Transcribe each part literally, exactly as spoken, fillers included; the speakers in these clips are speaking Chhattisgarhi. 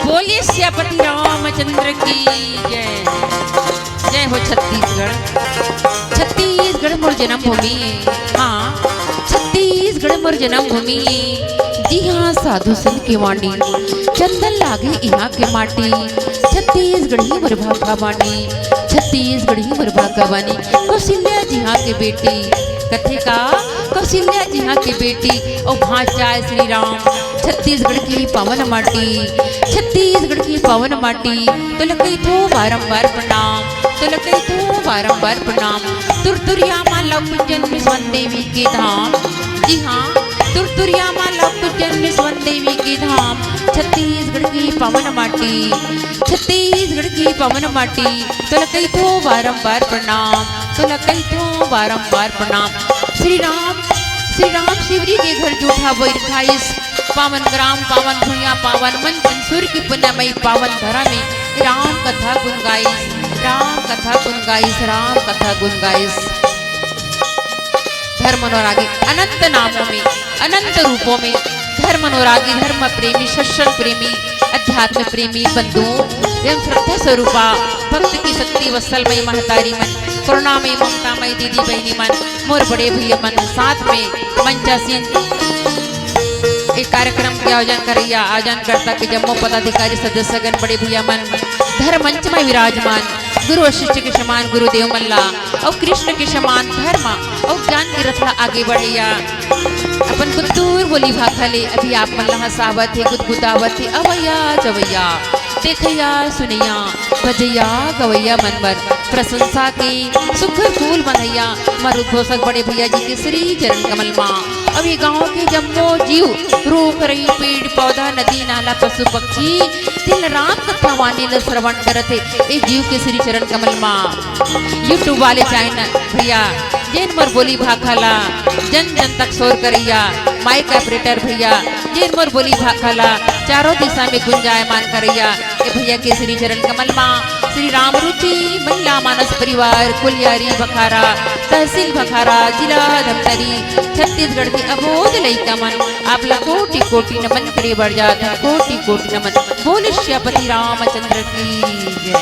बोलिए सियापति रामचंद्र की जय। जय हो छत्तीसगढ़। छत्तीसगढ़ मोर जन्मभूमि। हाँ, छत्तीसगढ़ मोर जन्मभूमि। जिहाँ साधु संत के वाणी, चंदन लागे इहाँ के माटी। छत्तीसगढ़ ही मोर भाखा बानी, छत्तीसगढ़ ही मोर भाखा बानी। कौशल्या जिहाँ के बेटी, कथे का कौशल्या जिहाँ के बेटी, ओ भाँच जाय श्री राम। छत्तीसगढ़ की पावन माटी, छत्तीसगढ़ की पावन माटी, तोला कहिथों बारंबार प्रणाम, तोला कहिथों बारंबार प्रणाम। तुरतुरिया माँ लव कुंजन रिसवन देवी के धाम, जी हाँ, तुरतुरिया माँ लव कुंजन रिसवन देवी के धाम। छत्तीसगढ़ की पावन माटी, छत्तीसगढ़ की पावन माटी, तोला कहिथों बारंबार प्रणाम, तोला कहिथों बारंबार प्रणाम। श्री राम, श्री राम शिवरी के घर जूठा बोइर खाइस। पावन ग्राम, पावन भुइयां, पावन मंचन, सूर्य की पुनमई, पावन धरा में राम कथा गुन गाइस, राम कथा गुन गाइस, राम कथा गुन गाइस। धर्म अनुरागी अनंत नामों में, अनंत रूपों में धर्म अनुरागी, धर्म प्रेमी, सत्संग प्रेमी, अध्यात्म प्रेमी बंधुओं एवं श्रद्धा स्वरूपा भक्त की शक्ति वत्सल मई महतारी मन, करुणामयी ममतामयी दीदी बहिनी मन, मोर बड़े भैया मन, साथ में मंचासीन ए कार्यक्रम के आयोजन करइया, आयोजन करता के जम्मो पदाधिकारी, सदस्यगण, बड़े भैया मन, धर्म मंच में विराजमान गुरु वशिष्ठ के समान गुरुदेव मन ला अउ कृष्ण के समान धर्म अउ ज्ञान के रथ ला आगे बढ़इया अपन कुतुर बोली भाखा ले अभी आप मन ला हंसावत हे, गुदगुदावत हे। अवैया जवैया, देखैया सुनैया, बजैया गवैया मन बर प्रशंसा के सुघर फूल बंधइया हमर उद्घोषक बड़े भैया जी के श्री चरण कमल मा। अउ ये गांव के जम्मो जीव, रूख रई, पेड़ पौधा, नदी नाला, पशु पक्षी, तेन राम कथा वाणी ल श्रवण करत हे। ए जीव के श्री चरण कमल मा YouTube वाले चैनल भैया जेन मोर बोली भाखा ला जन जन तक शोर करइया, माइक ऑपरेटर भैया, जेन मोर बोली भाखा ला चारों दिशा में गुंजायमान करइया, ए भैया के श्री चरण कमल मा श्री राम रुचि महिला मानस परिवार कुलियारी भखारा, तहसील भखारा, जिला धमतरी, छत्तीसगढ़ के अबोध लइका मन, आप ला कोटि कोटि नमन करे बर जात हन, कोटि कोटि नमन। बोल सियापति रामचंद्र की जय।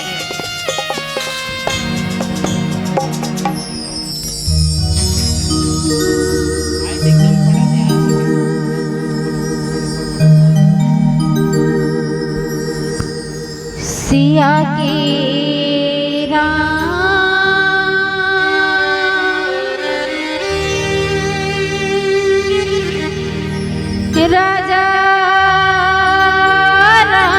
सिया के राम, राजा राम।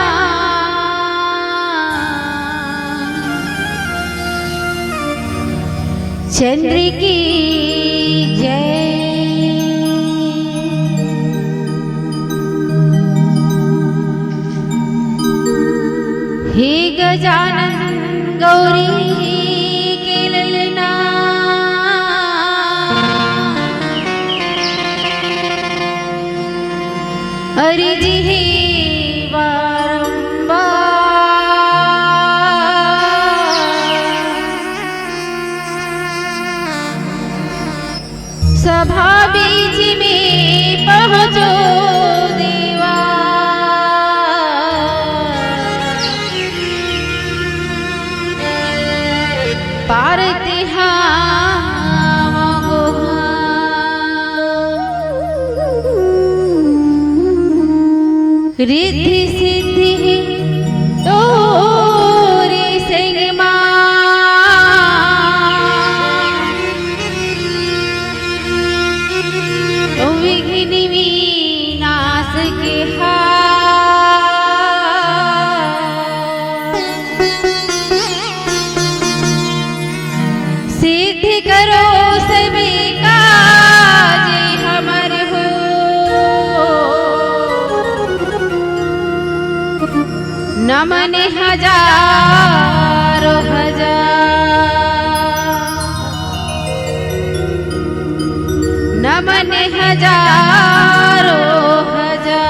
चंद्र की जय। हे गजानन गौरी के ललना, अर्जी हे बारंबार। सभा बीच में पहुँचो देवा, पार तिहावा गोहा। रिद्धि सिद्धि तोरे संग मा, विघ्न विनाश के हा। सिद्धि करो सभी काज हमर हो, नमन हजारों हजार। नमन हजारों हजार।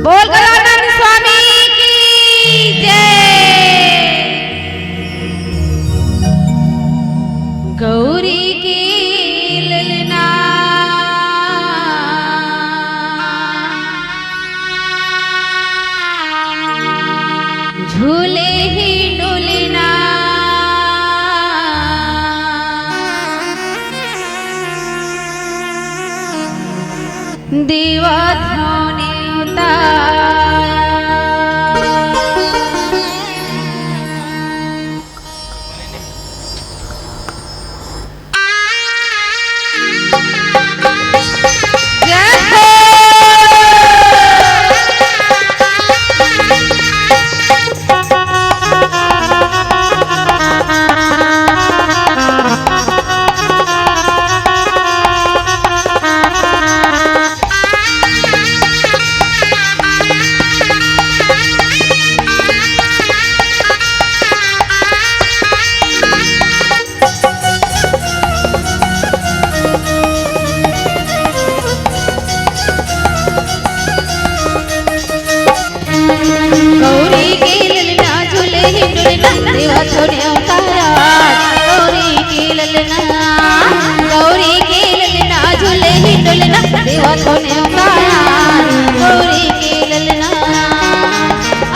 बोल गजानन स्वामी की जय। गौरी के ललना, झूले ही डुलना। देवा थाने उतार। गौरी के ललना झूले ही डुलना, देवा थाने उतारा। गौरी के ललना, गौरी के ललना झूले ही डुलना, देवा थाने उतारा। गौरी के ललना,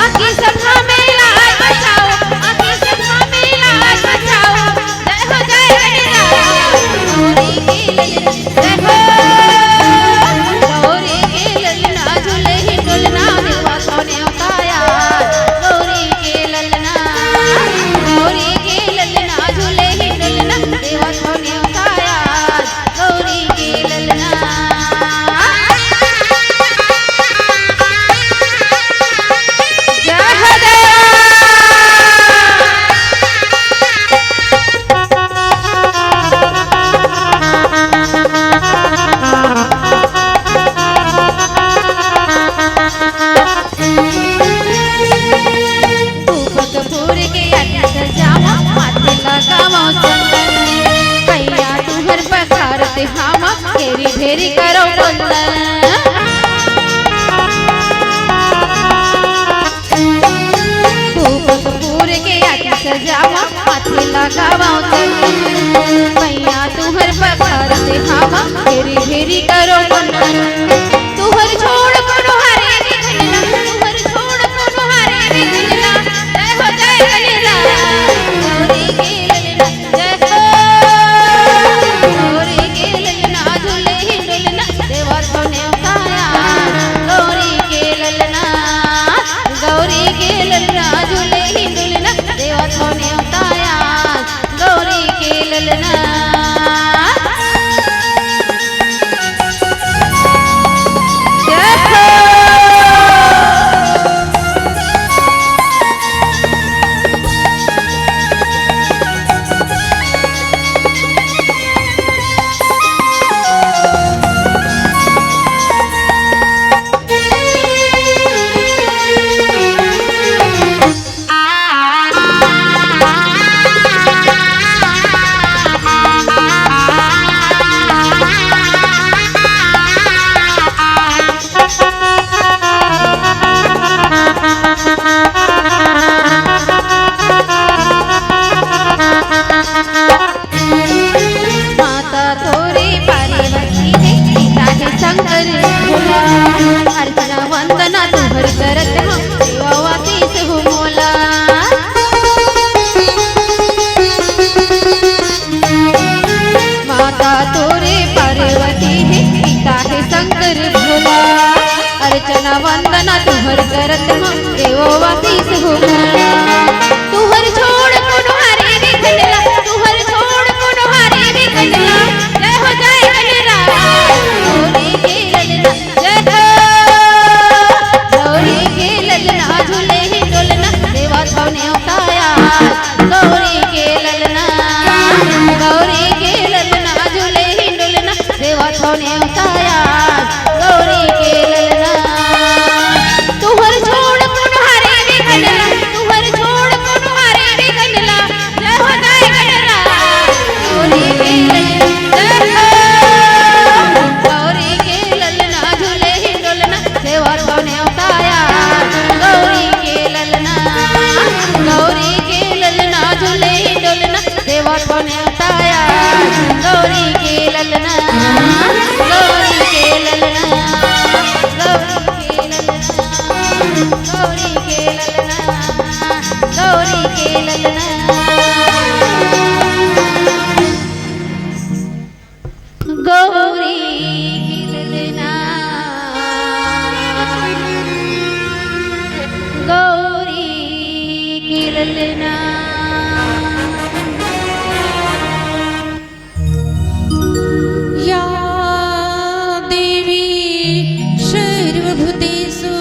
आके सभा में लाज बचाओ, आके सभा में लाज बचाओ। जय हो जय गणेश। गौरी के ललना, जय हो। गौरी के ललना झूले ही डुलना, देवा थाने उतारा। गौरी के ललना, गौरी के ललना झूले ही डुलना, देवा थाने उतारा। गौरी के ललना। ते हम घेरी भेरी करव बंदन। धूप कपूर के आरती सजावव, हाथे लगावव चंदन। मैया तुहर पखारत हम घेरी भेरी करव बंदन। तुहर छोड़ कोनो हरे रे गंगला, तुहर छोड़ कोनो हरे रे गंगला। जय हो जय गंगला। गौरी के ललना जय हो। गौरी के ललना झूले हिंडोलना, देवा तो नेवताया। गौरी के ललना, गौरी के ललना झूले हिंडोलना, देवा तो नेवताया। गौरी के ललना। जय हो। माता तोरे पार्वती हे, पिता हे शंकर भोला। अर्चना वंदना तुहर करत हंव, सेवा आशीष हो मोला। माता तोरे पार्वती हे, पिता हे शंकर भोला। अर्चना वंदना तुहर करत हंव, देवो आशीष हो मोला। तुहर छोड़ कोनो हरे रे गंगला, तुहर छोड़ कोनो हरे रे गंगला। जय हो जय गंगला। गौरी के ललना जय हो। गौरी के ललना झूले हिंडोलना, देवा तो नेवताया। गौरी के ललना, गौरी के ललना झूले हिंडोलना, देवा तो नेवताया। गौरी के ललना, तुहर छोड़ कोनो हरे रे गंगला, तुहर छोड़ कोनो हरे रे गंगला। जय हो जय गंगला। गौरी के ललना जय हो। गौरी के ललना झूले हिंडोलना, देवा तो नेवताया। गौरी के ललना, गौरी के ललना झूले हिंडोलना, देवा तो नेवताया। गौरी के ललना, गौरी के ललना, गौरी के ललना, गौरी के ललना, गौरी के ललना। गौरी की ललना, गौरी की ललना। या देवी सर्वभूतेषु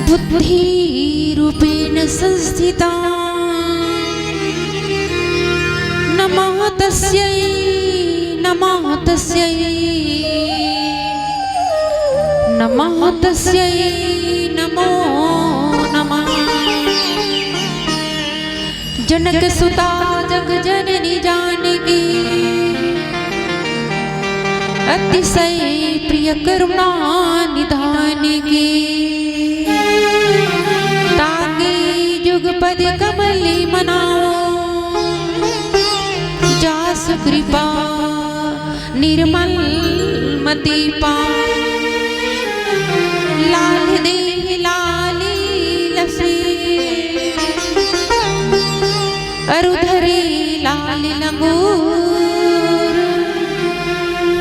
बुद्धिरूपेण संस्थिता। नमः तस्यै, नमः तस्यै, नमः तस्यै, नमो नमः। जनक सुता जग जननी जानकी, अतिशय प्रिय करुणा निधान की। ताके जुगपद कमली मनावो, जासु कृपा निर्मल मति पावो। लाल देहि लाली लसी, अरु धरे लाल लंगूर।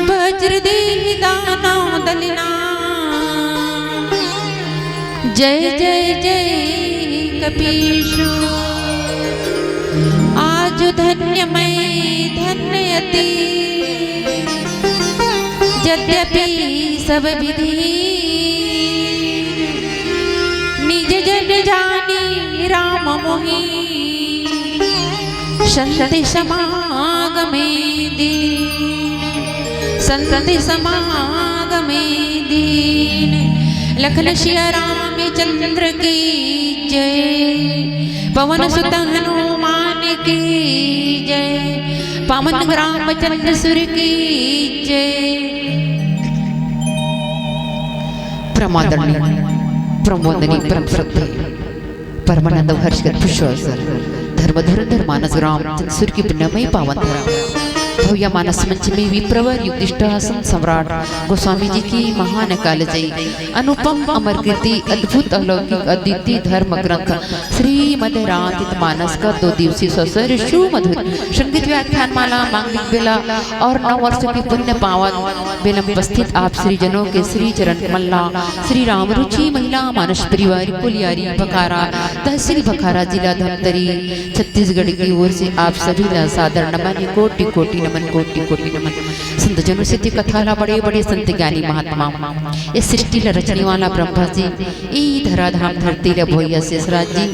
वज्र देहि दानव दलना, जय जय जय कपीशु। आज धन्य मैं धन्य अति, यद्यपि सब विधि निज जन जानी राम मोहि। संत समागमे दीन, संत समागमे दीन। लखन सिया रामचंद्र की जय। पवन सुत हनुमान की जय। पावन ग्राम चंद्रसुर की जय। परमादरणीय, परम वंदनीय, परम श्रद्धेय, परमानंद हर्षगत पुष्प सर, धर्म धुरंधर मानस ग्राम चंद्रसुर की पुण्यमयी पावन धरा। भव्य मानस मंच में विप्रवर युधिष्ठ आसन सम्राट गोस्वामी जी की महान कालजयी अनुपम अमर कृति, अद्भुत अलौकिक अद्वितीय धर्म ग्रंथ श्रीमद् रामचरित मानस का दो दिवसीय ससर सुमधुर संगीत व्याख्यान माला मांगलिक बेला और नौ वर्ष की पुण्य पावन बेला उपस्थित आप श्री जनों के श्री चरण कमल ला श्री राम रुचि महिला मानस परिवार कोलियारी भखारा, तहसील भखारा, जिला धमतरी, छत्तीसगढ़ की ओर से आप सभी ला सादर नमन, कोटि कोटि नमन, कोटि कोटि नमन। संत जनों से ती कथा ला बड़े बड़े संत ज्ञानी महात्मा, ये सृष्टि ला रचने वाला ब्रह्मा जी, ई धराधाम धरती ला भोइया शेषराज जी,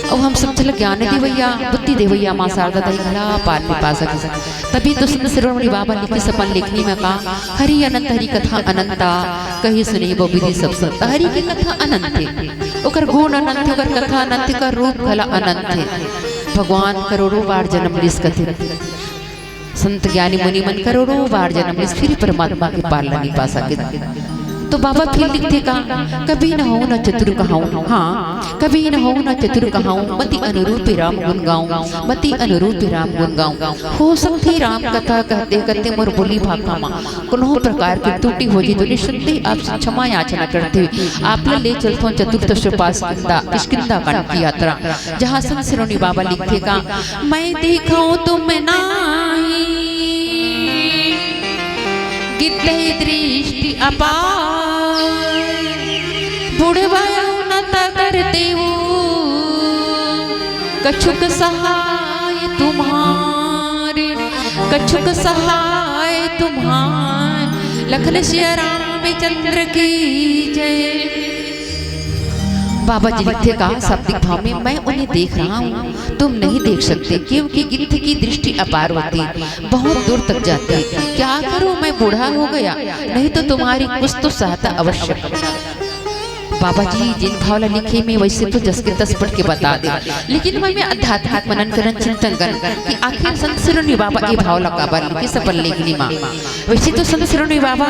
अउ हम सब ला ज्ञान देवैया, बुद्धि देवैया माँ शारदा दाई घला पार में पा सके। तभी तो संत शिरोमणि बाबा लिखे सपन लेखनी में का, हरि अनंत हरि कथा अनंता, कही सुनी वो विधि सब संत। हरि की कथा अनंत हे, ओकर गुण अनंत हे, ओकर कथा अनंत हे, ओकर रूप घला अनंत हे। भगवान करोड़ों बार जन्म लिस कथे। संत ज्ञानी मुनि मन करोड़ों बार जन्म लिस, फिर परमात्मा के पार ला नहीं पा सके। तो बाबा फिर लिखथे का, कभी न होउँ न चतुर कहाऊँ, हाँ, कभी न होउँ न चतुर कहाऊँ, मति अनुरूप राम गुण गाऊँ, मति अनुरूप राम गुण गाऊँ। हो सकथे राम कथा कहते कहते मोर बोली भाखा मा कोनो प्रकार के त्रुटि हो जाही, तो निस्संदेह आपसे क्षमा याचना करथे। आप ला ले चलथों चतुर्थ सोपान किष्किंधा, किष्किंधा कांड की यात्रा, जहाँ संत शिरोमणि बाबा लिखथे का, मैं देखौं तुम नाहीं, गिद्धहि दृष्टि अपार, बूढ़ भयउ न त करतेउ, कछुक सहाय तुम्हार, कछुक सहाय तुम्हार। लखन सिया रामचंद्र की जय। बाबा जी लिखथे का शाब्दिक भाव में, मैं उन्हें देख रहा हूँ, तुम नहीं देख सकते, क्योंकि गिद्ध की दृष्टि अपार होती, बहुत दूर तक जाती। क्या करूँ, मैं बूढ़ा हो गया, नहीं तो तुम्हारी कुछ तो सहायता अवश्य। बाबा जी जिन भाव ला लिखे, मैं वैसे तो जस के तस पढ़ के बता दे, लेकिन मैं, मैं आध्यात्मिक मनन करन, चिंतन करन कि आखिर संत शिरोमणि बाबा ये भाव ला काबर लिखे सपन लेखनी मा। वैसे तो संत शिरोमणि बाबा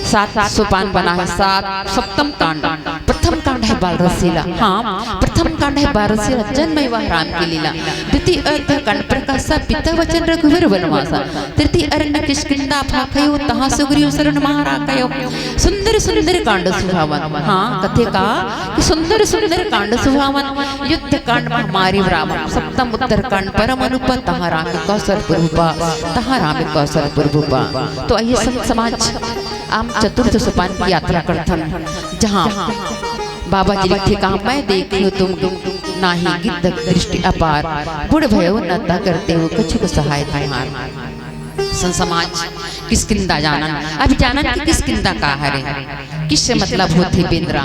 सात सोपान बना है, सात, सप्तम कांड। प्रथम कांड है बाल रसीला, हाँ, प्रथम कांड है बाल रसीला, जन्म विवाह राम की लीला। द्वितीय अरण्य कांड प्रकाशा, पिता वचन रघुवीर वनवासा। तृतीय अरण्य किष्किंधा भाखयो, तहाँ सुग्रीव शरण मा राखयो। सुंदर सुंदर कांड सुहावन, हाँ, कथे का कि सुंदर सुंदर कांड सुहावन। युद्ध कांड मा मारे रावण, सप्तम उत्तर कांड परम अनुपा, तहाँ राम कौशलपुर भूपा, तहाँ राम कौशलपुर भूपा। तो आइए संत समाज, हम चतुर्थ सोपान की यात्रा करथन, जहाँ बाबा जी लिखे कहा, मैं देखियो तुम नाही गिद्ध दृष्टि अपार, बूढ़ भयो न त करतेउ कछुक सहाय तुम्हार। संत समाज, किष्किंधा जानन, अब जानन कि किष्किंधा का हरे, किस से मतलब होथे बेंदरा,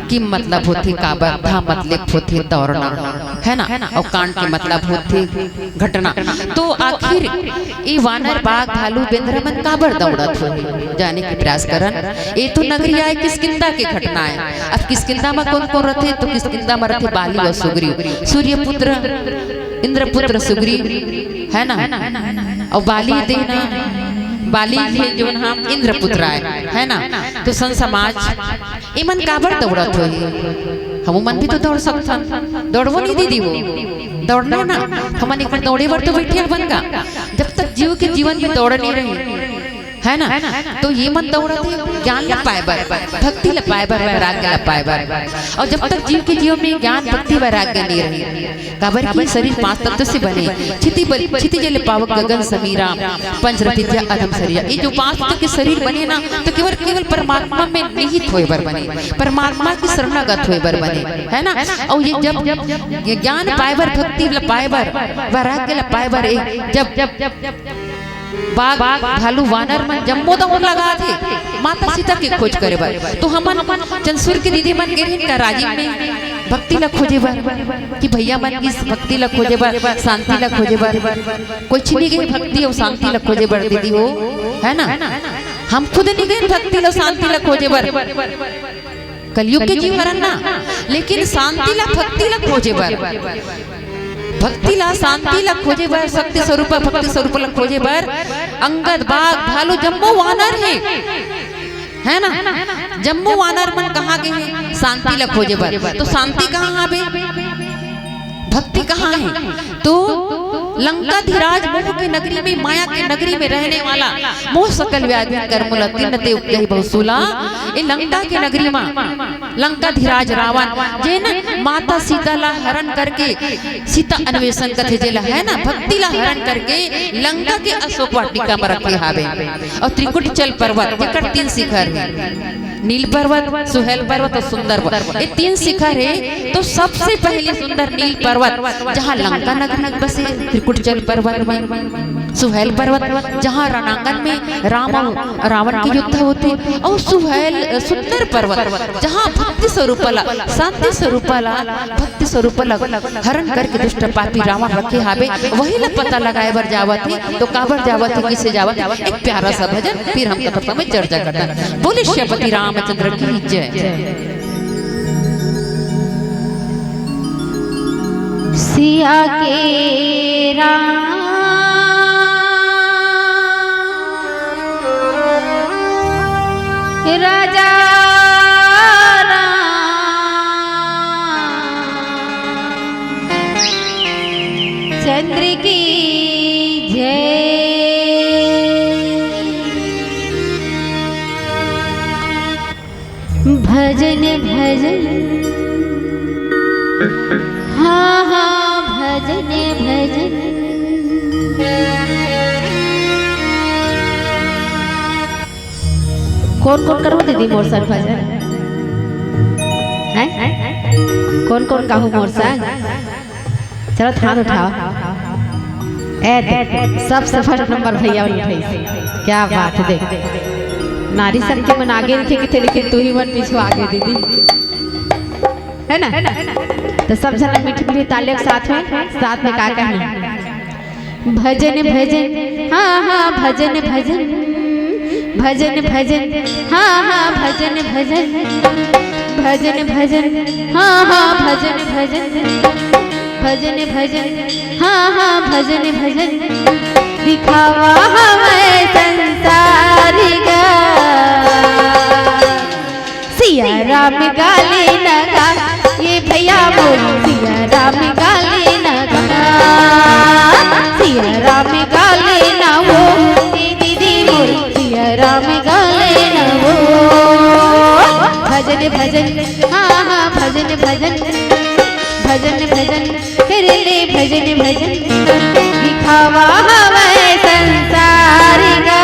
कि मतलब होथे काबर, धा मतलब होथे दौड़ना, है ना? और कांड के मतलब होथे घटना। तो आखिर ये वानर, बाघ, भालू, बेंदरा मन काबर दौड़त होही, जाने के प्रयास करन। ये तो नगरी आए किष्किंधा के घटना है। अब किष्किंधा मा कौन कौन रथे? तो किष्किंधा मा रथे बाली और सुग्रीव, सूर्यपुत्र, इंद्रपुत्र सुग्रीव, है ना? और बाली देना, बाली थे जो नाम इंद्रपुत्र आए, है ना? तो संत समाज, इमन काबर दौड़त होही? हमू मन भी तो दौड़ सकथन। दौड़बो नहीं दीदी हो, दौड़ना ना। हमन एक दौड़े बर तो बैठे हवन का। जब तक जीव के जीवन में दौड़ नहीं रही, है ना? तो ये मन दौड़त हे ज्ञान ला पाए बर, भक्ति ला पाए बर, वैराग्य ला पाए बर। और जब तक जीव के जीवन में ज्ञान, भक्ति, वैराग्य नहीं रही, काबर कि शरीर पांच तत्व से बने, क्षिति बल, क्षिति जल पावक गगन समीरा, पंच रति द्या अधम शरीरा। ये जो पांच तत्व के शरीर बने ना, तो केवल, केवल परमात्मा में निहित होए बर बने, परमात्मा के शरणागत होए बर बने, है ना? और ये जब ये ज्ञान पाए बर, भक्ति ला पाए बर, वैराग्य ला पाए बर, एक जब बाघ, भालू, वानर मन जम्मो दौड़ लगाथे माता सीता के खोज करे बर। तो हमन चंद्रसुर के दीदी मन गे रहिन का राजिम में भक्ति ला खोजे बर, कि भैया मन की भक्ति ला खोजे बर, शांति ला खोजे बर। कोई छिनी गई भक्ति और शांति ला खोजे बर दीदी हो, है ना? हम खुद नहीं गए भक्ति ला, शांति ला खोजे बर। कलयुग के जीव हरन ना, लेकिन शांति ला, भक्ति ला खोजे बर। भक्ति ला, शांति ला खोजे बर, शक्ति स्वरूप, भक्ति स्वरूप ला खोजे बर अंगद, बाघ, भालू, जम्मो वानर हे, है ना? जम्मो वानर मन कहाँ गे हे? शांति ला खोजे बर। तो शांति कहाँ हावे? भक्ति कहाँ हे? तो लंकाधिराज मोह के नगरी में, माया के नगरी में रहने वाला, मोह सकल व्याधि कर मूला, तिन्ह ते उपजही बहु सूला। ए लंका के नगरी मा लंकाधिराज रावण, जेन माता सीता ला हरण करके सीता अन्वेषण कथे जेला, है ना, भक्ति ला हरण करके लंका के अशोक वाटिका में रखे हावे। और त्रिकुट जल पर्वत, जेकर तीन शिखर हे, नील पर्वत, सुहेल पर्वत और सुंदर पर्वत, ये तीन शिखर हे। तो सबसे पहले सुंदर नील पर्वत, जहाँ लंका नगरी बसे त्रिकुट जल पर्वत में, सुहेल पर्वत, जहाँ रणांगन में राम और रावण के युद्ध होथे, और सुहेल, सुंदर पर्वत, जहाँ भक्ति स्वरूप ला, शांति स्वरूप ला, भक्ति स्वरूप ला हरण करके दुष्ट पापी रावण रखे हावे, वही ला पता लगाए बर जावत हे। तो काबर जावत हे, किसे जावत हे, एक प्यारा सा भजन, फिर हम कथा में चर्चा करथन। बोले श्रीपति रामचंद्र की जय। सिया के राम राजा राम चंद्र की जय। भजन भजन, हाँ हाँ, भजन भजन। कोन कोन करहू दीदी मोर संग भजन? हैं? कोन कोन गाहू मोर संग? चलो, हाथ उठाओ। ए देख, सबसे first number भैया मन उठाइस। क्या बात है, देख। नारी शक्ति मन आगे रखे किथे, लेकिन तुही मन पीछू आगे दीदी। है ना? तो सब झन मीठी मीठी तालियों के साथ में, साथ में का कहना? भजन भजन, हाँ हाँ, भजन भजन। भजन भजन, हाँ हाँ, भजन भजन। भजन भजन, हाँ हाँ, भजन भजन। भजन भजन, हाँ हाँ, भजन भजन। दिखावा हवय संसार गा। सिया राम गा लेना गा, ये भैया मोर सिया राम गा लेना गा। सिया राम गा लेना वो, ये दीदी मोर सिया राम गा लेना वो। भजन भजन, हाँ हाँ, भजन भजन। भजन भजन, कर ले भजन भजन। दिखावा हवय संसार गा।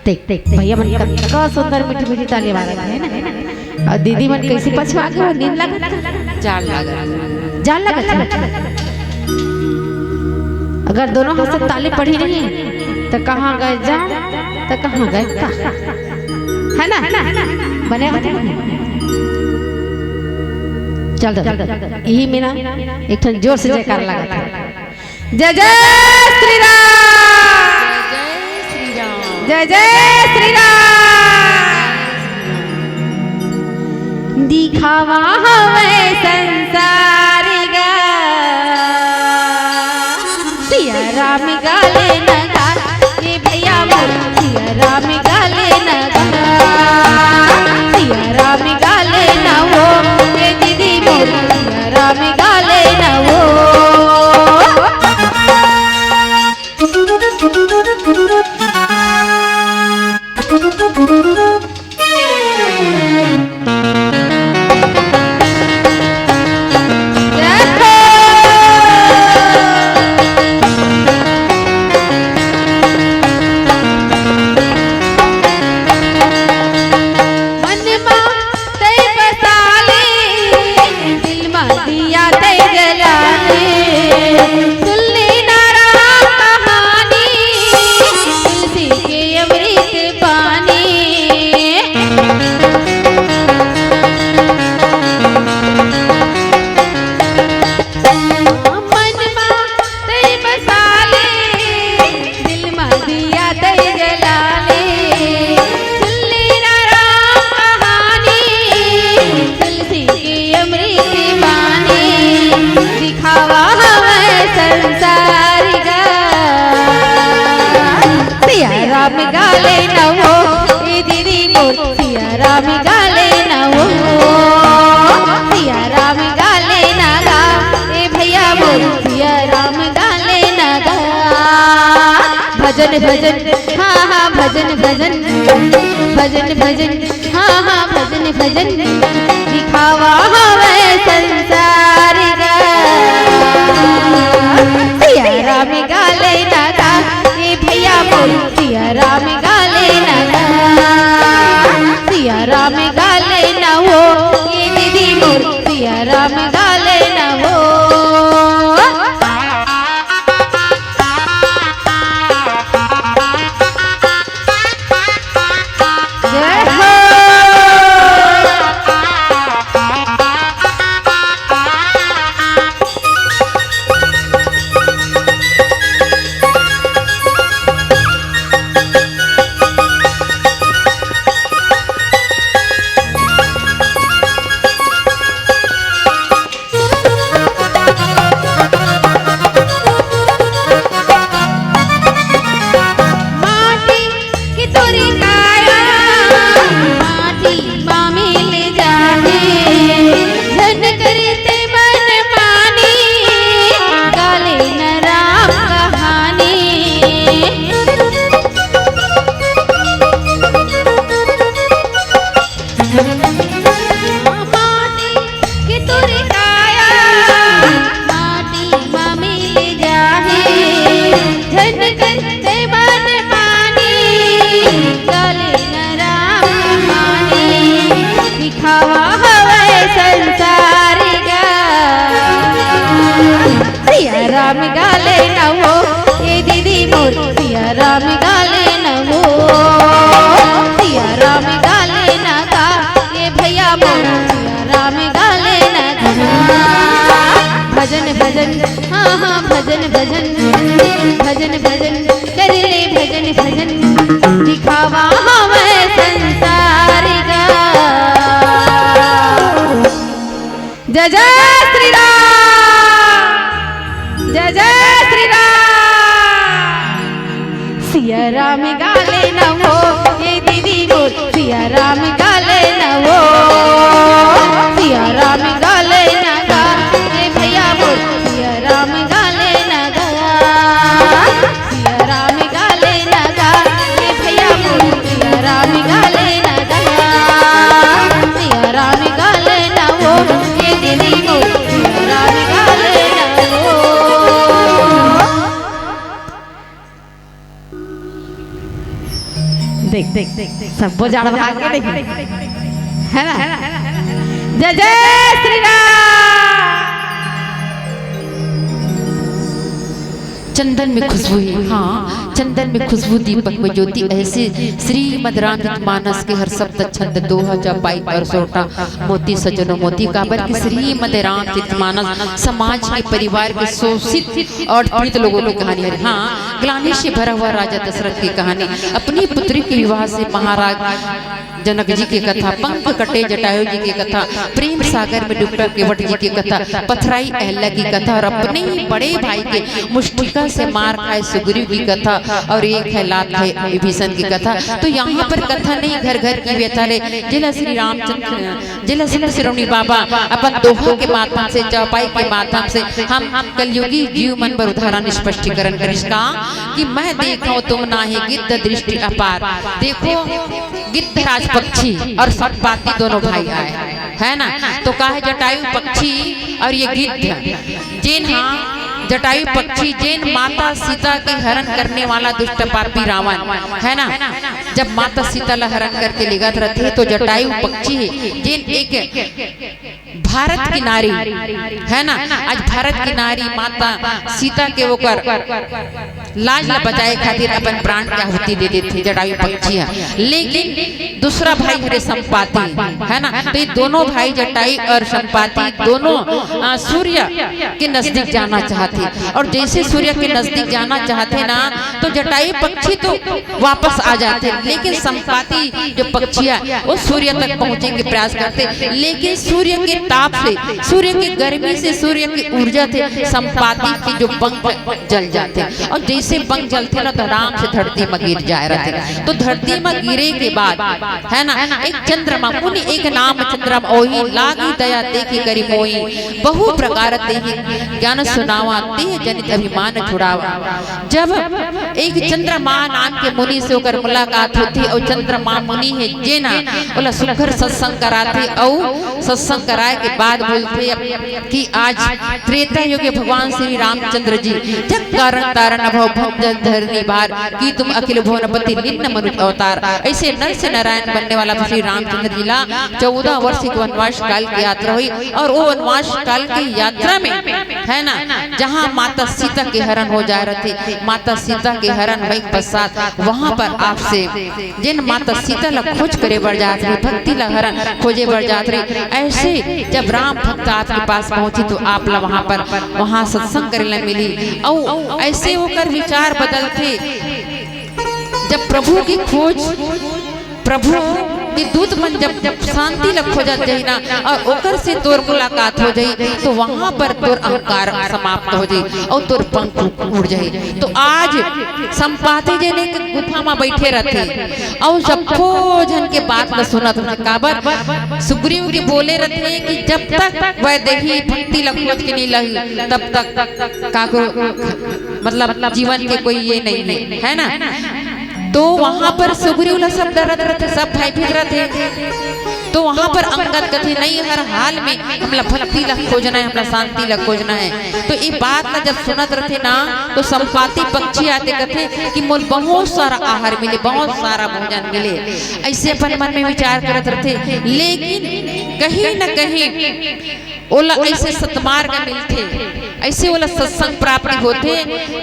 देख देख, भैया मन कतका सुंदर मीठी मीठी ताली मारत हे ना। और दीदी मन कैसे पछवा के वो नींद लगा, जाड़ लगा, जाड़ लगा। अगर दोनों हाथ से ताली पड़ी नहीं, तो कहाँ गए जाड़, तो कहाँ गए ताड़। है ना? बने होते हैं। चल दो, यही मेरा एक ठन जोर से जयकार लगा था। जय जय श्री राम। जय जय श्री राम। जय जय श्री राम। दिखावा हवय संसार गा। सिया राम गा लेना गा, ये भैया मोर सिया राम गा लेना गा। सिया राम गा लेना वो, ये दीदी मोर सिया राम गा लेना वो। मन मा तै बसा ले, दिल मा दिया तै जला ले। सुन ले ना राम कहानी, तुलसी के अमृत पानी। मन मा तै बसा ले, दिल मा दिया तै जला ले। सुन ले ना राम कहानी, तुलसी के अमृत राम गा लेना वो, सिया राम गा लेना गा, ए भैया मोर सिया राम गा लेना गा। भजन भजन, हाँ हाँ भजन भजन, भजन भजन, हाँ हाँ भजन भजन, दिखावा हवे संसार गा। सिया राम गा लेना गा, ए भैया मोर सिया राम गा लेना गा। सिया राम गा लेना वो, ए दीदी मोर सिया राम गा लेना वो। जय हो। माटी के तोरे काया, माटी मा मिल जाही। झन करते मन मानी, गा लेना राम कहानी। माटी के तोरे काया, माटी मा मिल जाही। झन करते मन मानी, गा लेना राम कहानी। दिखावा हवे संसार गा। सिया राम गा लेना वो, ए दीदी मोर सिया राम गा लेना वो। सिया राम गा लेना गा, ए भैया मोर सिया राम गा लेना गा। भजन भजन, हाँ हाँ भजन भजन, भजन भजन कर ले भजन भजन, दिखावा हवे संसार गा। जय जय श्री राम, जय जय श्री राम। सिया राम गा लेना वो, ए दीदी मोर सिया राम गा लेना वो। सिया राम गा लेना गा, ए भैया मोर सिया राम गा लेना गा। सिया राम गा लेना गा, ए भैया मोर सिया राम गा लेना गा। सिया राम गा लेना वो, ए दीदी मोर सिया राम गा लेना वो। देख देख देख, सब बोझा भाग के देख, है ना? जय जय श्री राम। चंदन में खुशबू ही, हाँ, चंदन में खुशबू, दीपक में ज्योति। ऐसे श्रीमद रामचरित मानस के हर शब्द छंद दोहा, चौपाई और सोरठा मोती सजनो मोती। काबर कि श्रीमद रामचरित मानस समाज के, परिवार के शोषित और पीड़ित लोगों की कहानी है। हाँ, ग्लानि से भरा हुआ राजा दशरथ की कहानी, अपनी पुत्री के विवाह से महाराज जनक जी की कथा, पंख कटे जटायु जी की कथा, प्रेम सागर में डूबा केवट जी की कथा, पथराई अहल्या की कथा और अपने ही बड़े भाई के मुष्टिका से मार खाए सुग्रीव की कथा और एक है लात है विभीषण की कथा। तो यहाँ पर कथा नहीं, घर घर की व्यथा रे। जेला श्री रामचंद्र, जेला संत शिरोमणि बाबा अपन दोहा के माध्यम से, चौपाई के माध्यम से हम कलयुगी जीव मन बर उदाहरण स्पष्टीकरण करिस का कि मैं देखो तुम नाहीं गिद्ध दृष्टि अपार। देखो, गिद्ध राज पक्षी और संपाति दोनों भाई आए, है ना? तो का है, जटायु पक्षी और ये गिद्ध, जेन हा जटायु पक्षी, जेन माता सीता के हरण करने वाला दुष्ट पापी रावण, है ना, जब माता सीता ला हरण करके लेगत रहथे तो जटायु पक्षी है, जेन एक भारत की नारी, है ना, आज भारत की नारी माता सीता के ओकर लाज ला बचाए खातिर अपन प्राण के आहुति दे देथे जटायु पक्षी ह। लेकिन दूसरा भाई हरे संपाति, है ना, तो ये दोनों भाई जटायु और संपाति दोनों, आ, सूर्य के नजदीक जाना चाहथे, और जैसे सूर्य के नजदीक जाना चाहथे ना, तो जटायु पक्षी तो वापस आ जाथे, लेकिन संपाति जो पक्षी है वो सूर्य तक पहुंचे के प्रयास करथे, लेकिन सूर्य के ताप से, सूर्य के गर्मी से, सूर्य की ऊर्जा से संपाति के जो पंख जल जाथे। और से बंग जलथे ना, तो आराम से धरती म गिर जाए रहथे। तो धरती म गिरे के बाद, है ना, एक चंद्रमा मुनि, एक नाम चंद्रमा, ओही लागी दया देखी करी मोही, बहु प्रकार तेहि ज्ञान सुनावा, तेहि जनित अभिमान छुड़ावा। जब एक चंद्रमा नाम के मुनि से ओकर मुलाकात होथे, अउ चंद्रमा मुनि हे जेन ह ओला सुघर सत्संग कराथे, अउ सत्संग कराए के बाद बोलथे कि आज त्रेता युग के भगवान श्री रामचंद्र जी जग कारण तारण अभव भंग धरनी भार, की तुम अखिल भुवनपति निन्न मनुज अवतार। ऐसे नर से नारायण बनने वाला श्री रामचंद्र जी ला चौदह वर्ष के वनवास काल की यात्रा हुई, और वो वनवास काल की यात्रा में, है ना, जहाँ माता सीता के हरण हो जा रहे थे, माता सीता के हरण होए के पश्चात वहाँ पर आपसे जिन माता सीता ला खोज करे बर जात रही, भक्ति ला हरण खोजे बर जात रही, ऐसे जब राम भक्त आपके पास पहुँची तो आप ला वहाँ पर, वहाँ सत्संग करे ला मिली। अउ ऐसे ओकर विचार बदलथे, जब प्रभु की खोज, प्रभु के दूत मन जब, जब शांति ला खोजत जाही ना, और ओकर से तोर मुलाकात हो जाही, तो वहाँ पर तोर अहंकार समाप्त हो जाही और तोर पंख उड़ जाही। तो आज संपाति जेन एक गुफा म बैठे रहथे, अउ सब्बो झन के बात ला सुनत रहथे। काबर? सुग्रीव के बोले रहथे कि जब तक वैदेही भक्ति ला खोज के नहीं लही, तब तक काको, मतलब, जीवन के कोई ये नहीं है, है ना? तो वहाँ पर सुग्रीव ला सब डरत रहथे, सब भयभीत रहथे। तो वहाँ पर अंगद कथे, "नहीं, हर हाल में हमला भक्ति ला खोजना है, हमला शांति ला खोजना है।" तो ये बात ला जब सुनत रहथे ना, तो संपाति पक्षी आते कथे कि मोल बहुत सारा आहार मिले, बहुत सारा भोजन मिले, ऐसे अपन मन में विचार करत रहथे। लेकिन कहीं न कहीं ओला ऐसे सतमार्ग मिलथे, ऐसे ओला सत्संग प्राप्ति होथे,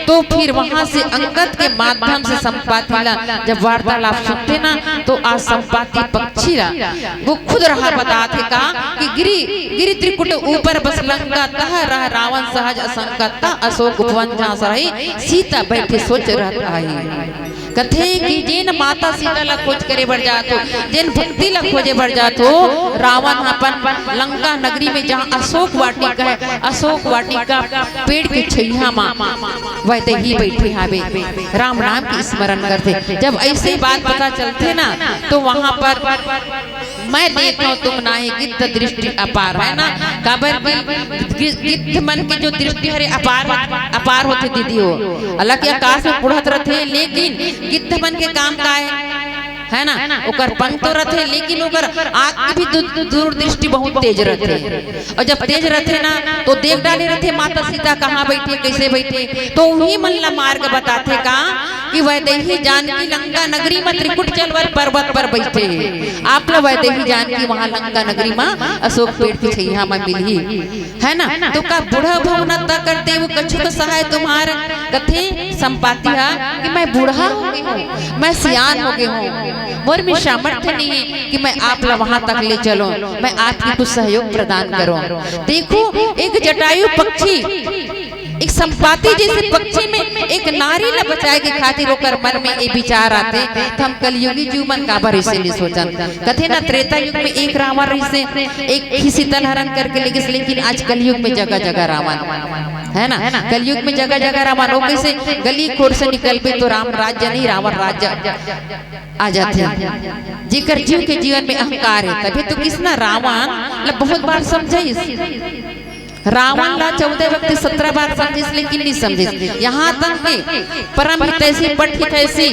तो फिर वहाँ से अंगद के माध्यम से संपाति ला जब वार्तालाप सुनथे ना, तो आज संपाति पक्षी ला वो खुद रहा बताथे का कि गिरि, गिरि त्रिकुट ऊपर बस लंका, तह रह रावण सहज असंका, तह अशोक उपवन जहाँ रही, सीता बैठी सोच रहत आही। कथे कि जेन माता सीता ला खोज करे बर जात हो, जेन भक्ति ला खोजे बर जात हो, रावण ह अपन लंका नगरी में जहाँ अशोक वाटिका है, अशोक वाटिका पेड़ के छैया म वैदेही बैठे हावे, राम नाम के स्मरण करथे। जब ऐसे बात पता चलथे ना, तो वहाँ पर मैं देखो तुम नाहीं गिद्ध दृष्टि अपार, है ना? काबर कि गि-, गिद्ध मन के जो दृष्टि हरे अपार, अपार होथे दीदी हो। हालांकि आकाश में उड़त रथे, लेकिन गिद्ध मन के काम का है? है ना? ओकर पंख तो रथे, लेकिन ओकर आँख की भी दू-, दूरदृष्टि बहुत तेज रथे। और जब तेज रथे ना, तो देख डाले रथे माता सीता कहाँ बैठे, कैसे बैठे, तो उही मन ला मार्ग बताथे का कि वैदेही जानकी लंका नगरी म त्रिकुट जल वर पर्वत पर बैठे हे। आप ला वैदेही जानकी वहाँ लंका नगरी म अशोक पेड़ के छैया म मिलही, है ना? तो का बूढ़ा भवना ता कर देव कछुक सहाय तुम्हार, कथे संपाति हा कि मैं बूढ़ा हो गई हूँ, मैं सियान हो गई हूँ, मोर में सामर्थ्य नहीं है कि मैं आप ला वहाँ तक ले चलूँ, मैं आपकी कुछ सहयोग प्रदान करूँ। देखो, एक जटायु पक्षी, एक संपाति जैसे पक्षी में एक नारी ला बचाए के खातिर ओकर मन में ये विचार आथे, तो हम कलयुगी जीव मन काबर ऐसे नहीं सोचन? कथे ना, त्रेता युग में एक रावण रहिसे, एक ही सीता ला हरण करके लेगिस, लेकिन आज कलयुग में जगह जगह रावण, है ना? कलयुग में जगह जगह रावण। वो कैसे? गली खोर से निकलबे तो राम राज्य नहीं, रावण राज्य आ जाथे। जेकर जीव के जीवन में अहंकार है, तभी तो कृष्णा रावण ला बहुत बार समझाइस। रावण ला चौदह व्यक्ति सत्रह बार समझिस, लेकिन नहीं समझिस। यहाँ तक कि परम हितैषी, पट हितैषी,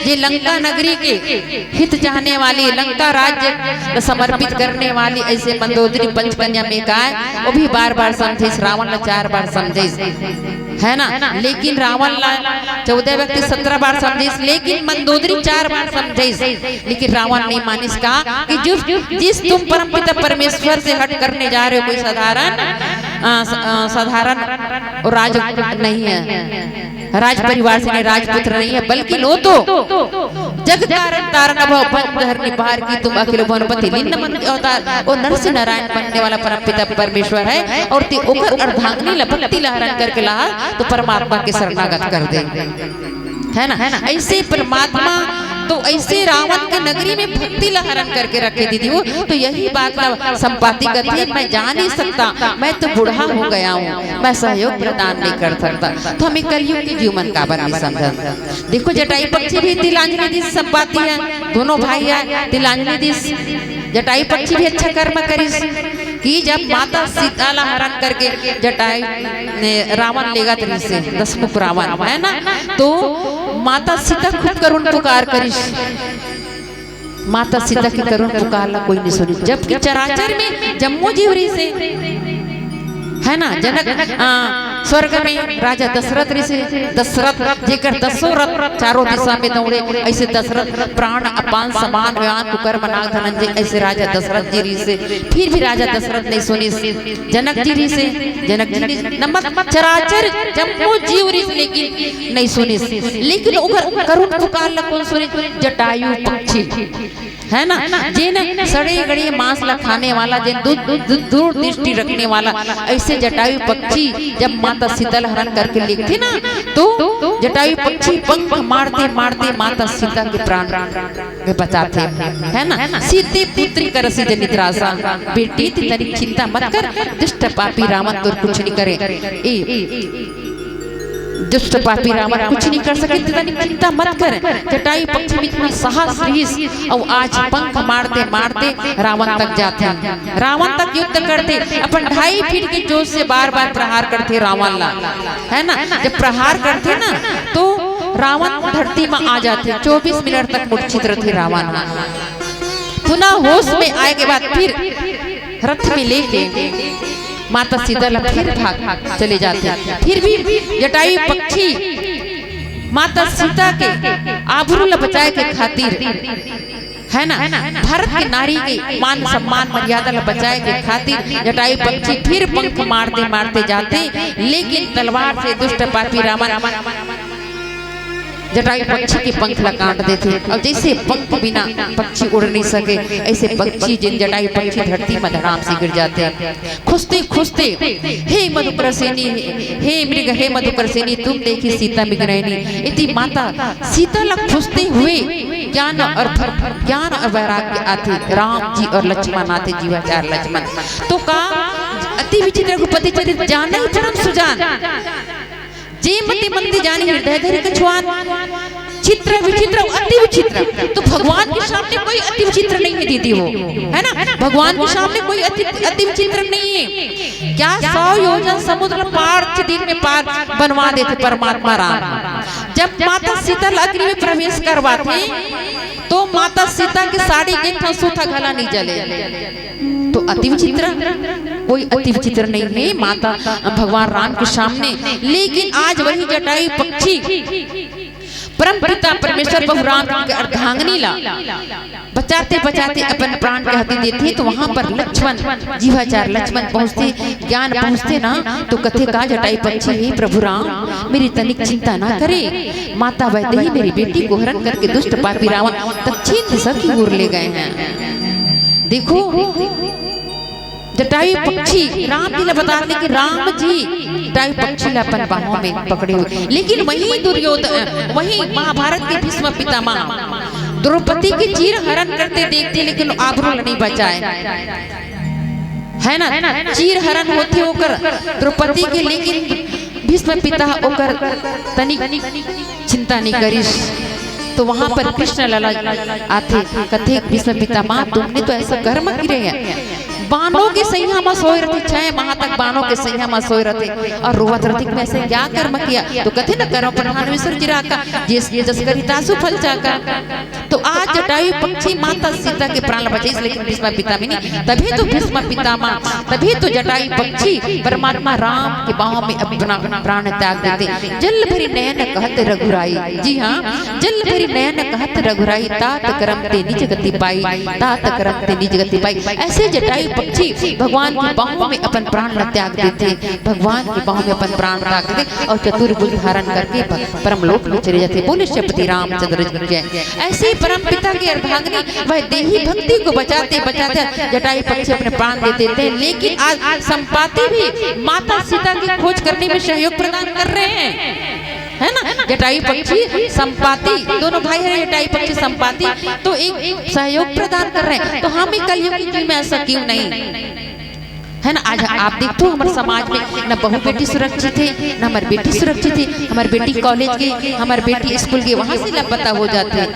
जे लंका नगरी के हित चाहने वाली, लंका राज्य समर्पित करने वाली, ऐसे मंदोदरी पंचकन्या में काय, वो भी बार बार समझिस, रावण ला चार बार समझिस, है ना? लेकिन रावण ला चौदह व्यक्ति सत्रह बार समझिस, लेकिन मंदोदरी चार बार समझिस, लेकिन रावण नहीं मानिस का कि जो, जिस तुम परमपिता परमेश्वर से हट करने जा रहे हो, कोई साधारण, अ, स-, अ, साधारण राज नहीं है, राज परिवार से नहीं, राजपुत्र नहीं है, बल्कि वो तो जग कारण तारण अभव भंग धरनी भार की तुम अखिल भुवनपति निन्न मनुज अवतार। वो नर से नारायण बनने वाला परमपिता परमेश्वर है, और ते ओकर अर्धांगिनी ला भक्ति ला हरण करके लाहा तो परमात्मा के शरणागत कर दे, है ना? ऐसे परमात्मा तो ऐसे रावण के नगरी में भक्ति ला हरण करके रखे दीदी हो। तो यही बात ला संपाति कथे, मैं जा नहीं सकता, मैं तो बूढ़ा हो गया हूँ, मैं सहयोग प्रदान नहीं कर सकता। तो हमें कलयुग के जीव मन काबर नहीं समझन। देखो, जटायु पक्षी भी तिलांजलि दिस संपाति ह, दोनों भाई ह तिलांजलि दिस। जटायु पक्षी भी अच्छा कर्म करिस कि जब माता सीता ला हरण करके जटायु ने, रावण लेगत रहिसे, दसमुख रावण, है ना, तो माता सीता खूब करुण पुकार करिस। माता सीता के करुण पुकार ला कोई नहीं सुनिस, जबकि चराचर में जम्मो जीव रहिसे, है ना, जनक, आ, स्वर्ग में राजा दशरथ रहिसे, दशरथ जेकर दसों रथ चारों दिशा में दौड़े, ऐसे दशरथ प्राण अपान समान हुआ, कुकर्म नाग धनंजय, ऐसे राजा दशरथ जी रहिसे। फिर भी राजा दशरथ नहीं सुनिस, जनक जी रहिसे, जनक जी नहीं, नमक चराचर जम्मो जीव रहिस, लेकिन नहीं सुनिस। लेकिन ओकर करुण पुकार ला कौन सुनिस? जटायु पक्षी, है ना, जेन सड़े गड़े मांस ला खाने वाला, जेन दू-, दू-, दूर दृष्टि रखने वाला, ऐसे जटायु पक्षी जब माता सीता ला हरण करके लेगथे ना, तो जटायु पक्षी पंख मारते मारते माता सीता के प्राण के बचाथे, है ना। सीते पुत्री करसि जनि त्रासा, बेटी तेरी तनिक चिंता मत कर, दुष्ट पापी रावण तोर कुछ नहीं करे। ए, दुष्ट पापी रावण कुछ नहीं कर सके, तेरी तनिक चिंता मत कर। जटायु पक्षी में इतना साहस रहिस, अउ आज पंख मारते मारते रावण तक जाथे, रावण तक युद्ध करथे, अपन ढाई फीट के जोर से बार बार प्रहार करथे रावण ला, है ना। जब प्रहार करथे ना, तो रावण धरती में आ जाथे, चौबीस मिनट तक मूर्छित रहिथे रावण। पुनः होश में आए के बाद फिर रथ में लेके माता सीता ला फिर भाग चले जाथे। फिर भी जटायु पक्षी माता सीता के आबरू ला बचाए के खातिर, है ना, भारत के नारी के मान सम्मान मर्यादा ला बचाए के खातिर जटायु पक्षी फिर पंख मारते मारते जाथे, लेकिन तलवार से दुष्ट पापी रावण जटायु पक्षी के पंख ला काट देथे। अउ जैसे पंख बिना पक्षी उड़ नहीं सके, ऐसे पक्षी, जिन जटायु पक्षी धरती में धड़ाम से गिर जाथे। खोजते खोजते, हे मधुकर सेनी, हे मृग, हे मधुकर सेनी, तुम देखी सीता मृग नयनी। इति माता सीता ला खोजते हुए ज्ञान और भ-, ज्ञान और वैराग्य आथे। राम जी और लक्ष्मण आथे, जीवाचार लक्ष्मण। तो का अति विचित्र रघुपति चरित, जानै परम सुजान। जे मति मंद जानी हृदय धरि कछुआन। चित्र विचित्र अति विचित्र। तो भगवान के सामने कोई अति विचित्र नहीं है दीदी, वो, है ना, भगवान के सामने कोई अति, अति विचित्र नहीं है। क्या सौ योजन समुद्र पार, कुछ दिन में पार बनवा देथे परमात्मा राम। जब माता सीता ला अग्नि में प्रवेश करवाथे, तो माता सीता के साड़ी के एक ठन सूता घला नहीं जले। तो अति विचित्र, कोई अति विचित्र नहीं है माता भगवान राम के सामने। लेकिन आज वही जटायु पक्षी परम पिता परमेश्वर प्रभु राम के अर्धांगिनी ला बचाते बचाते अपन प्राण के आहुति देथे, तो वहां पर लक्ष्मण, जीवाचार लक्ष्मण पहुंचथे, ज्ञान पहुंचथे ना, तो कथे का जटायु पक्षी, हे प्रभु राम, मेरी तनिक चिंता ना करे, माता वैदेही मेरी बेटी को हरण करके दुष्ट पापी रावण तक छीन सखी ओर ले गए हैं। देखो, जटायु पक्षी राम जी ला बता दे कि राम जी जटायु पक्षी ला अपन बाहों में पकड़े हुए, लेकिन वही दुर्योधन, वही महाभारत के भीष्म पितामह द्रौपदी के चीर हरण करते देखथे, लेकिन आबरू ला नहीं बचाए, है ना? चीर हरण होथे ओकर, द्रौपदी के, लेकिन भीष्म पिता ओकर तनिक चिंता नहीं करिस। तो वहां पर कृष्ण लाला आथे, कथे, भीष्म पितामह, तुमने तो ऐसा कर्म किए है, बानों के सैया में सोए रथे, छह माह तक बानों के सैया में सोए रथे और रोवत रथे कि मैं ऐसे क्या कर्म किया। तो कथे न, कर्म प्रधान विसर्जि राखा, जिस जस करी तासु फल चाखा। तो आज जटायु पक्षी माता सीता के प्राण बचाइस, लेकिन भीष्म पितामह नहीं। तभी तो भीष्म पितामह, तभी तो जटायु पक्षी परमात्मा राम के बाहों में अपना प्राण त्याग देथे। जल भरि नयन कहत रघुराई, जी हाँ, जल भरि नयन कहत रघुराई, तात करम ते निज गति पाई, तात करम ते निज गति पाई। ऐसे जटायु पक्षी भगवान के बाहों में अपन प्राण ला त्याग देथे, भगवान के बाहों में अपन प्राण त्याग देथे और चतुर्भुज धारण करके प-, परम लोक में चले जाथे। बोले श्रीपति रामचंद्र जी की जय। ऐसे ही परम पिता के अर्धांगिनी वैदेही भक्ति को बचाते बचाते जटायु पक्षी अपने प्राण दे देते हैं, लेकिन आज संपाति भी माता सीता की खोज करने में सहयोग प्रदान कर रहे हैं। है ना, जटायु पक्षी संपाति, दोनों भाई हैं जटायु पक्षी संपाति, तो एक सहयोग प्रदान कर रहे हैं। तो हम ही कलयुग में ऐसा क्यों नहीं, है ना? आज आप देखो, हमारे समाज में न बहू बेटी सुरक्षित है, न हमारी बेटी सुरक्षित है। हमारी बेटी कॉलेज गई, हमारी बेटी स्कूल गई, वहां से लापता हो जाती है।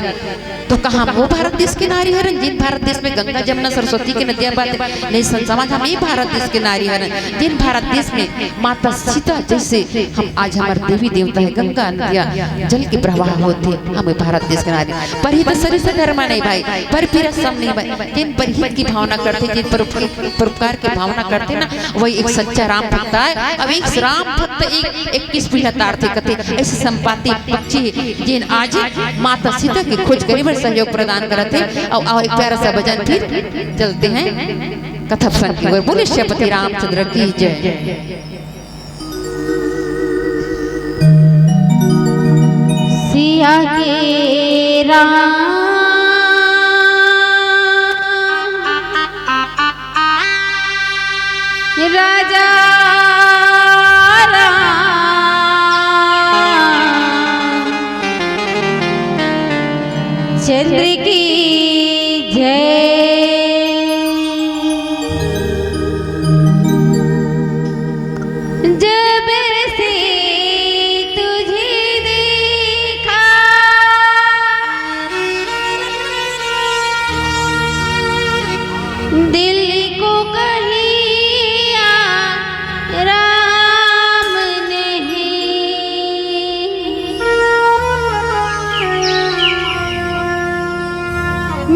तो कहाँ वो भारत देश के नारी हरन, जिन भारत देश में गंगा, जमुना, सरस्वती की नदियां बहती? नहीं, संत समाज, हम ही भारत देश के नारी हरन, जिन भारत देश में माता सीता जैसे हम आज हमारे देवी देवता है, गंगा नदिया जल के प्रवाह होते, हम भारत देश के नारी। परहित सरिस धर्म नहीं भाई, पर पीरा सम नहीं भाई। जिन परहित की भावना करते, जिन परोपकार, परोपकार की भावना करते ना, वही एक सच्चा राम भक्त है। अब एक राम भक्त एक इक्कीस पीढ़ा तारथे कथे, ऐसे संपाति पक्षी जिन आज माता सीता की खोज करे बर सहयोग प्रदान करत हे। और आओ एक प्यारा सा भजन, फिर चलते हैं कथा प्रसंग की ओर। बोले सियापति रामचंद्र की जय। सिया के राम राजा राम चंद्र की जय। जब से तुझे देखा, दिल को कहीं आराम नहीं।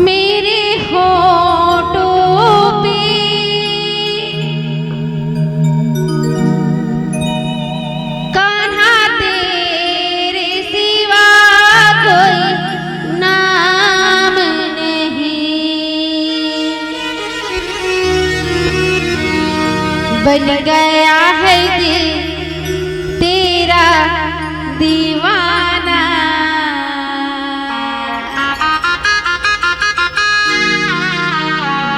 मेरे होठों पे कान्हा तेरे सिवा कोई नाम नहीं। बन गया है दिल तेरा दीवाना।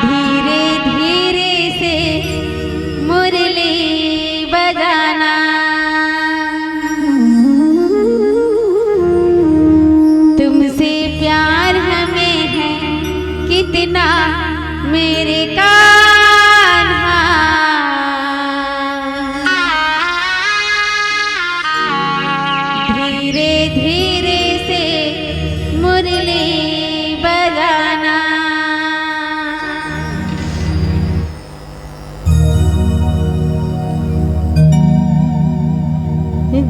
धीरे धीरे से मुरली बजाना। तुमसे प्यार हमें है कितना मेरे कान्हा। धीरे धीरे से मुरली बजाना।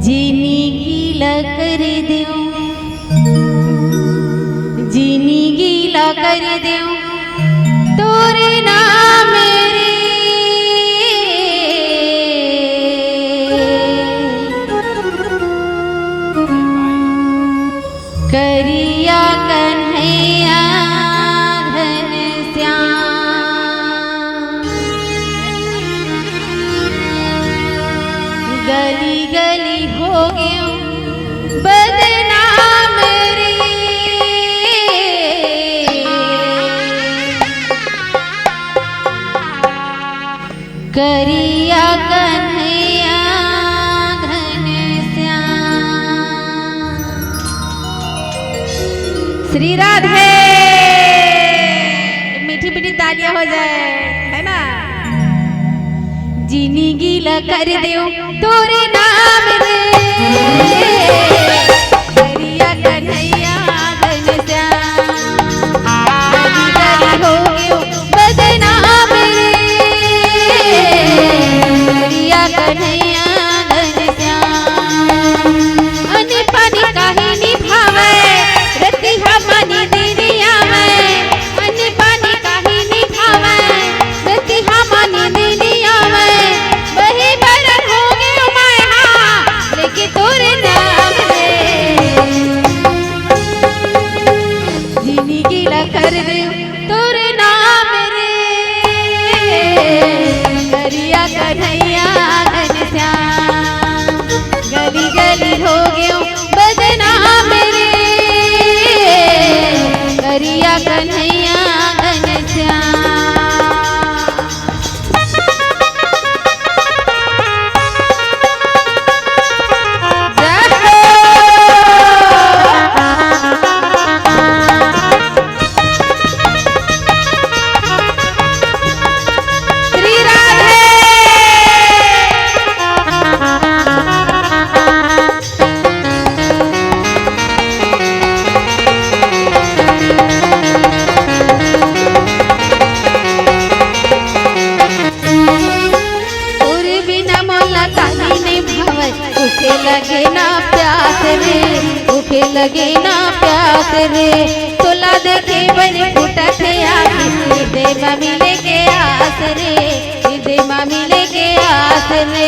जिंदगी ला कर देऊं, जिंदगी ला कर देऊं तोरे नाम रे। करिया कन्हैया घनश्याम। गली गली हो गयो बदनाम रे। करिया कन्हैया घनश्याम। श्री राधे। मीठी मीठी तालियां हो जाए, है ना? जिंदगी ला कर देऊं तोरे नाम रे। करिया कन्हैया घनश्याम। गली गली हो गयो बदनाम रे। करिया कन्हैया घनश्याम। अन्न पानी काहे नी भावे, रतिहा मानी नींद नी आवे। अन्न पानी काहे नी भावे, रतिहा मानी नींद नी आवे। बही बरन हो गयो मैं हा, लेके तोरे नाम लगे ना प्यास रे, भूखे लगे ना प्यास रे, तोला देखे बर फुटत हे आँखी, हृदय मा मिले के आस रे, हृदय मा मिले के आस रे।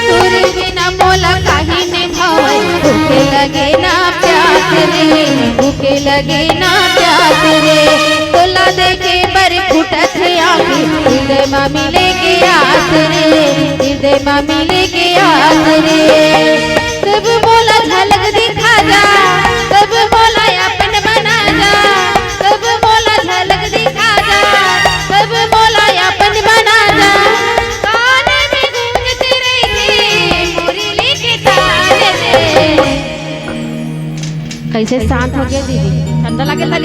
तोरे बिना मोला काहीं नइ भावय, भूखे लगे ना प्यास रे, भूखे लगे ना प्यास रे, तोला देखे बर फुटत हे आँखी, हृदय मा मिले के आस रे, हृदय मा मिले के आस रे। तब मोला झलक दिखा जा, तब मोला अपन बना जा, तब मोला झलक दिखा जा, तब मोला अपन बना जा। कान में गूंजत रहिथे मुरली के तान रे। कइसे शांत हो गे दीदी? ठंडा लगे ला?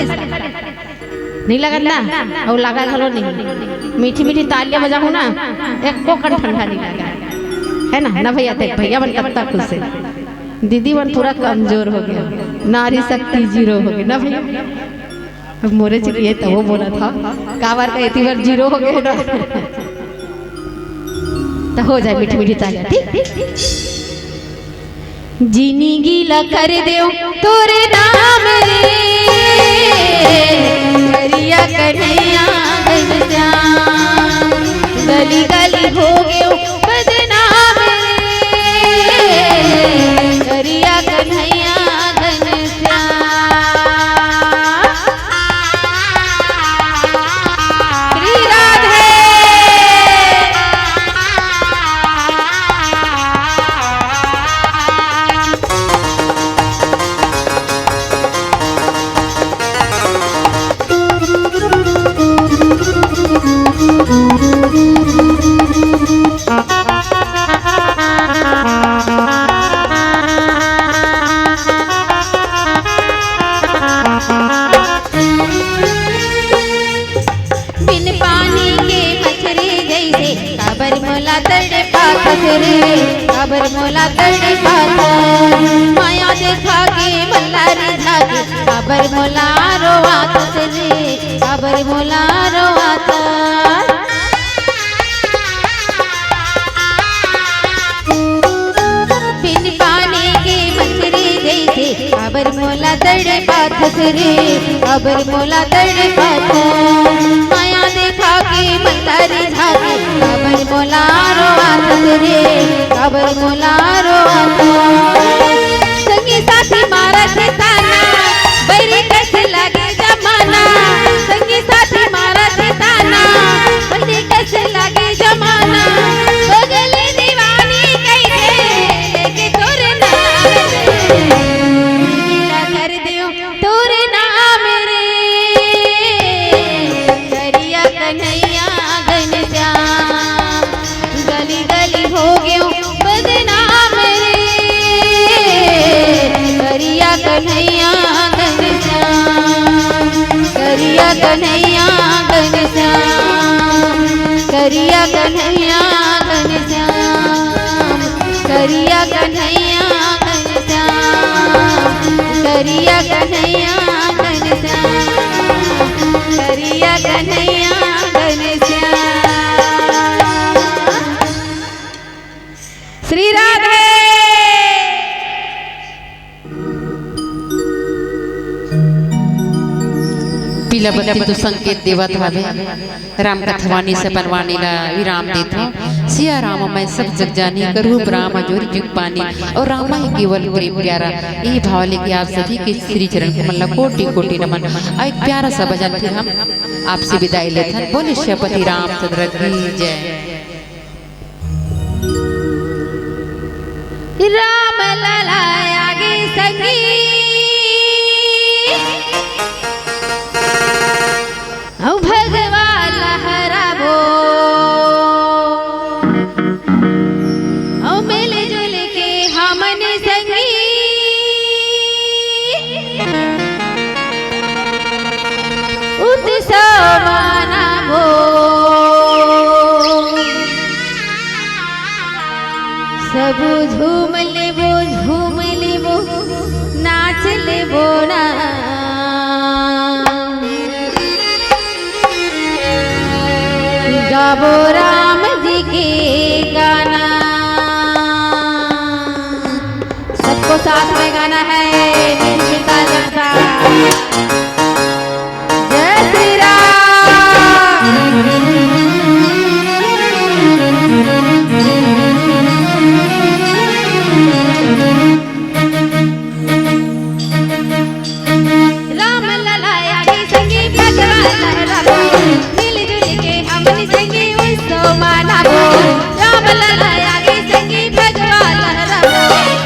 नइ लगत ना? अउ लगा घलो नइ। मीठी मीठी तालियां बजाहूं ना, एको कन ठंडा नइ लगा। हे ना? ना भइया, देख भइया मन कतका खुश हे। दीदी मन पूरा कमजोर हो गे, नारी शक्ति zero हो गे ना भइया। अब मोरे चिकिए त वो बोलत हव, काबर का एती बर zero हो गे ना। त हो जाय मीठी मीठी तालियां, ठीक? जिनगी ला कर देव तोरे नाम रे, करिया कन्हैया घनश्याम। गली गली हो गेव बदनाम रे, करिया कन्हैया घनश्याम। श्री राधे। बिन पानी के मछरी जइसे, काबर मोला तड़पाथस रे, काबर मोला तड़पाथस। माया देखा के मन ला रिझा के, काबर मोला रोवाथस रे, काबर मोला रोवाथस। बिन पानी के मछरी जइसे, काबर मोला तड़पाथस रे, काबर मोला तड़पाथस। माया देखा के मन ला रिझा के, काबर मोला रोवाथस रे, काबर मोला रोवाथस। संगी साथी मारत हे ताना, बैरी कइसे लागे जमाना। संगी साथी मारत हे ताना, बैरी कइसे लागे जमाना। पगली दीवानी कइसे लेके तोर नाम रे। गीला कर देव तोर नाम रे, करिया कन्हैया घनश्याम। गली गली हो गेव बदनाम रे, करिया कन्हैया घनश्याम, करिया कन्हैया घनश्याम, करिया कन्हैया घनश्याम, करिया कन्हैया घनश्याम, करिया कन्हैया घनश्याम, करिया कन्हैया घनश्याम। श्री राधे। पीला बत्ती तो संकेत देवत हवे। राम कथवानी से अपन वाणी ला विराम देथों। सिया राम मैं सब जग जानी, करूप राम जोरी जुग पानी, और रामा ही केवल प्रेम प्यारा। ये भाव लेके आप सभी के श्री चरण कमल ला कोटि कोटि नमन। और एक प्यारा सा भजन फिर हम आपसे विदाई लेथन। बोले सियापति रामचंद्र की जय। राम लला आगे संगी, अउ भगवा लहराबो, अउ मिलजुल के हमन संगी उत्सव मनाबो। सबो झूम लेबो, झूम लेबो, नाच लेबो ना। वो राम जी के गाना, सबको साथ में गाना है, मिलजुल ताल बजा। जय श्री राम। राम लला आगे संगी भगवान राम, मिलजुल के हमनी संगी उत्सव मनाबो। राम लला आगे संगी भगवान राम,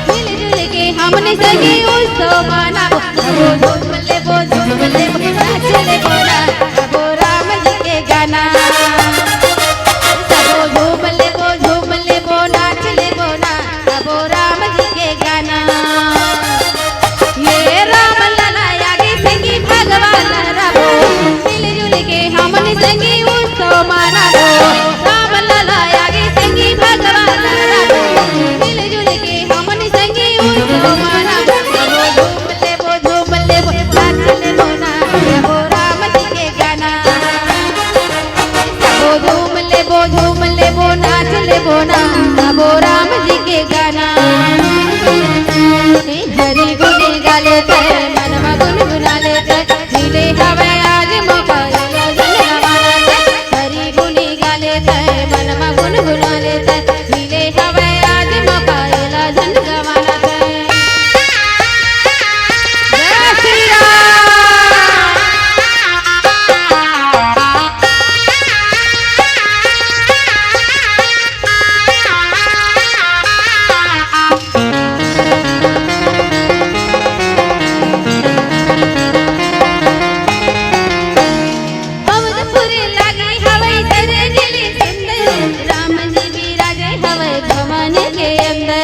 मिलजुल के हमनी संगी उत्सव मनाबो। सबो झूम लेबो, झूम लेबो, नाच लेबो ना, सबो राम जी के गाना। सबो झूम लेबो, झूम लेबो, नाच लेबो ना, सबो राम जी के गाना। ये राम लला आगे संगी भगवान रबो, मिलजुल के हमन संगी उत्सव मनाबो। राम लला आगे संगी भगवान रबो, मिलजुल के हमन संगी उत्सव मनाबो। सबो झूम लेबो, झूम लेबो, नाच लेबो ना, सबो राम जी के गाना। सबो झूम लेबो, झूम लेबो, नाच लेबो ना, सबो राम जी के गाना। हरि गुनी गाले ते, मन मा गुनगुना लेते, मिले हवे आज मौका, ये ला जन गवाना ते। हरि गुनी गाले ते, मन मा गुनगुना लेते, मिले हवे आज मौका, ये ला जन गवाना ते। जय श्री राम। अवधपुर लागे हवै सरजले सुंदर, राम जी विराजे हवै भवन के अंदर।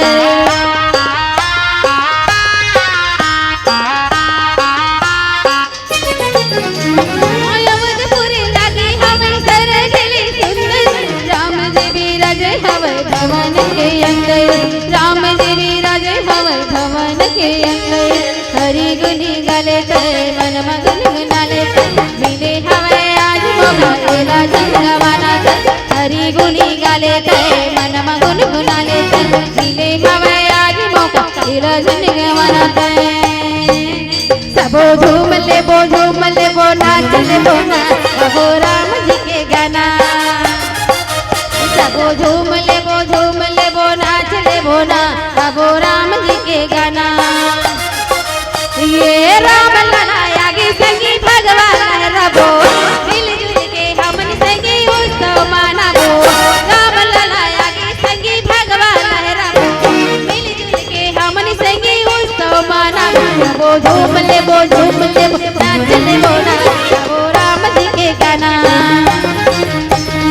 अवधपुर लागे हवै सरजले सुंदर, राम जी विराजे हवै भवन के अंदर, राम जी विराजे हवै भवन के अंदर। हरि गुनी गाले ते, मन मा गुनगुना लेते, मिले हवै आज मौका, ये ला जन गवाना ते। हरि गुनी गाले ते, मन मा गुनगुना लेते, मिले हवै आज मौका, ये ला जन गवाना ते। सबो झूम लेबो, झूम लेबो, नाच लेबो ना, सबो राम जी के गाना। सबो झूम लेबो, झूम लेबो, नाच लेबो ना, सबो राम जी के गाना। ये राम लला आगे संगी भगवान रबो, मिलजुल के हमन संगी उत्सव मनाबो। राम लला आगे संगी भगवान रबो, मिलजुल के हमन संगी उत्सव मनाबो। सबो झूम लेबो, झूम लेबो, नाच लेबो ना, सबो राम जी के गाना।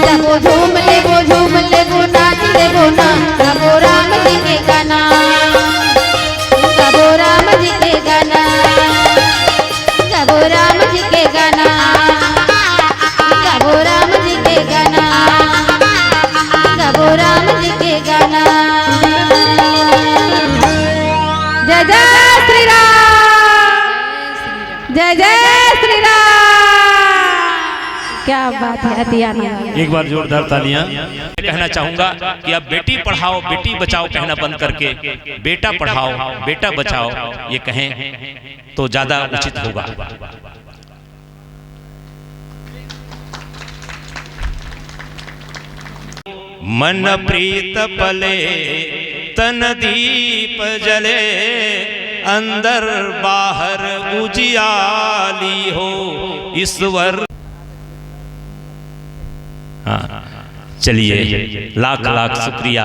सबो झूम लेबो, झूम लेबो, नाच लेबो ना, सबो राम जी के गाना। सबो राम जी के गाना। सबो राम जी के गाना। सबो राम जी के गाना। सबो राम जी के गाना। जय जय श्री राम। जय जय श्री राम। क्या बात है, अति आनंद। एक बार जोरदार तालियां। कहना चाहूंगा कि अब बेटी पढ़ाओ, बेटी बचाओ कहना बंद करके बेटा पढ़ाओ, बेटा बचाओ ये कहें तो ज्यादा उचित होगा। मन प्रीत पले, तन दीप जले, अंदर बाहर उजियाली हो ईश्वर। हाँ, चलिए, लाख लाख शुक्रिया।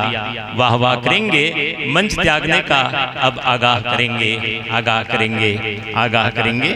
वाह वाह करेंगे, मंच त्यागने का अब आगाह करेंगे, आगाह करेंगे, आगाह करेंगे।